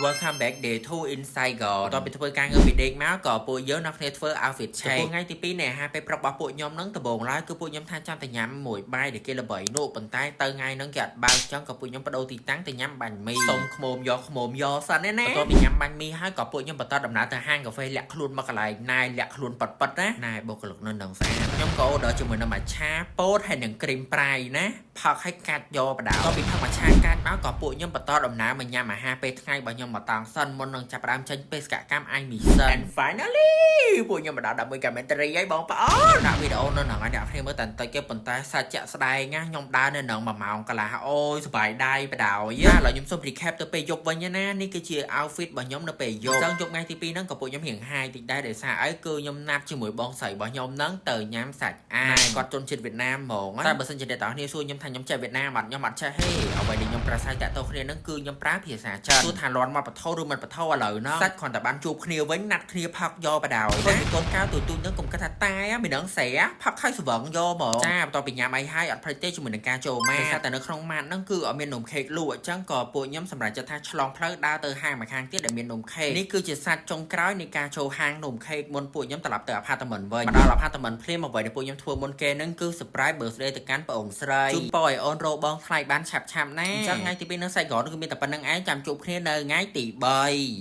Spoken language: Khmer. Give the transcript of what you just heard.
Welcome back, day 2 in Saigon. បន្ទាប់ពីធ្វើការងារពីដេកមកក៏ពួកយើងនាំគ្នាធ្វើ outfit check ថ្ងៃទី2នៃអាហារពេលព្រឹករបស់ពួកខ្ញុំហ្នឹងដំបូងឡើយគឺពួកខ្ញុំថាចាំតែញ៉ាំមួយបាយដែលគេល្បីនោះប៉ុន្តែទៅថ្ងៃហ្នឹងគេអត់បើកចឹងក៏ពួកខ្ញុំបដូរទីតាំងទៅញ៉ាំបាញ់មីសុំខ្មុំយកខ្មុំយកសិនណាបន្ទាប់ពីញ៉ាំបាញ់មីហើយក៏ពួកខ្ញុំបន្តដំណើរទៅហាងកាហ្វេលាក់ខ្លួនមកកន្លែងណែលាក់ខ្លួនប៉ិតប៉ិតណាណែបុគ្គលិកនៅនឹងស្អាតខ្ញុំក៏ order ជាមួយនឹង matcha ពោតហើយនឹង cream ប្រៃណាផឹកឲ្យកាច់យកបដៅក៏ពីផឹក matcha កាច់មកក៏ពួកខ្ញុំបន្តដំណើរមកញ៉ាំអាហារពេលថ្ងៃរបស់ខ្ញុំមកតង់សិនមុននឹងចាប់ផ្ដើមចេញបេសកកម្ម iMission. And finally ពួកខ្ញុំមកដល់11 commentary ហើយបងប្អូនដាក់វីដេអូនៅហ្នឹងឲ្យអ្នកគ្នាមើលតែបន្តិចគេប៉ុន្តែសាច់ជាក់ស្ដែងណាខ្ញុំដើរនៅហ្នឹង1ម៉ោងកន្លះអូយសប្បាយដៃបដ ாய் ឥឡូវខ្ញុំសូម recap ទៅពេលយប់វិញណានេះគឺជា outfit របស់ខ្ញុំនៅពេលយប់អញ្ចឹងយប់ថ្ងៃទី2ហ្នឹងក៏ពួកខ្ញុំរៀងហាយតិចដែរដោយសារអីគឺខ្ញុំណាត់ជាមួយបងស្រីរបស់ខ្ញុំហ្នឹងទៅញ៉ាំសាច់អាយគាត់ជនជាតិវៀតណាមហ្មងតែបើសិនជាអ្នកទាំងគ្នាសួរខ្ញុំថាខ្ញុំចេះវៀតណាមអត់ខ្ញុំអត់ចេះទេអ្វីដែលខ្ញុំប្រាស្រ័យតាក់ទងគ្នាហ្នឹងគឺខ្ញុំប្រើភាសាចិនទោះថាលន់មកបថោឬមិនបថោឥឡូវហ្នឹងសាច់គ្រាន់តែបានជួបគ្នាវិញណាត់គ្នាផឹកយកបដ ாய் ណាកូនកៅទូទូហ្នឹងកុំគិតថាតែមិនដឹងស្រាផឹកឲ្យស្វឹងយកហ្មងចាបន្ទាប់ពីញ៉ាំអីហើយអត់ភ្លេចទេជាមួយនឹងការចូលម៉ាដោយសារតែនៅក្នុងម៉ាតហ្នឹងគឺអត់មាននំខេកលក់អញ្ចឹងក៏ពួកខ្ញុំសម្រេចចិត្តថាឆ្លងផ្លូវដើរទៅហាងម្ខាងទៀតដែលមាននំខេកនេះគឺជាសាច់ចុងក្រោយនៃការចូលហាងនំខេកមុនពួកខ្ញុំត្រឡប់ទៅ apartment វិញមកដល់ apartment ភ្លាមអ្វីដែលពួកខ្ញុំធ្វើមុនគេហ្នឹងគឺ surprise birthday ទៅកាន់ប្អូនស្រីជូនពរឲ្យអូនរកបងថ្លៃបានឆាប់ឆាប់ណាអញ្ចឹងថ្ងៃទី2នៅសៃហ្គនគឺមានតែប៉ុណ្្នឹងឯងចាំជួបគ្នានៅថ្ងៃទី3។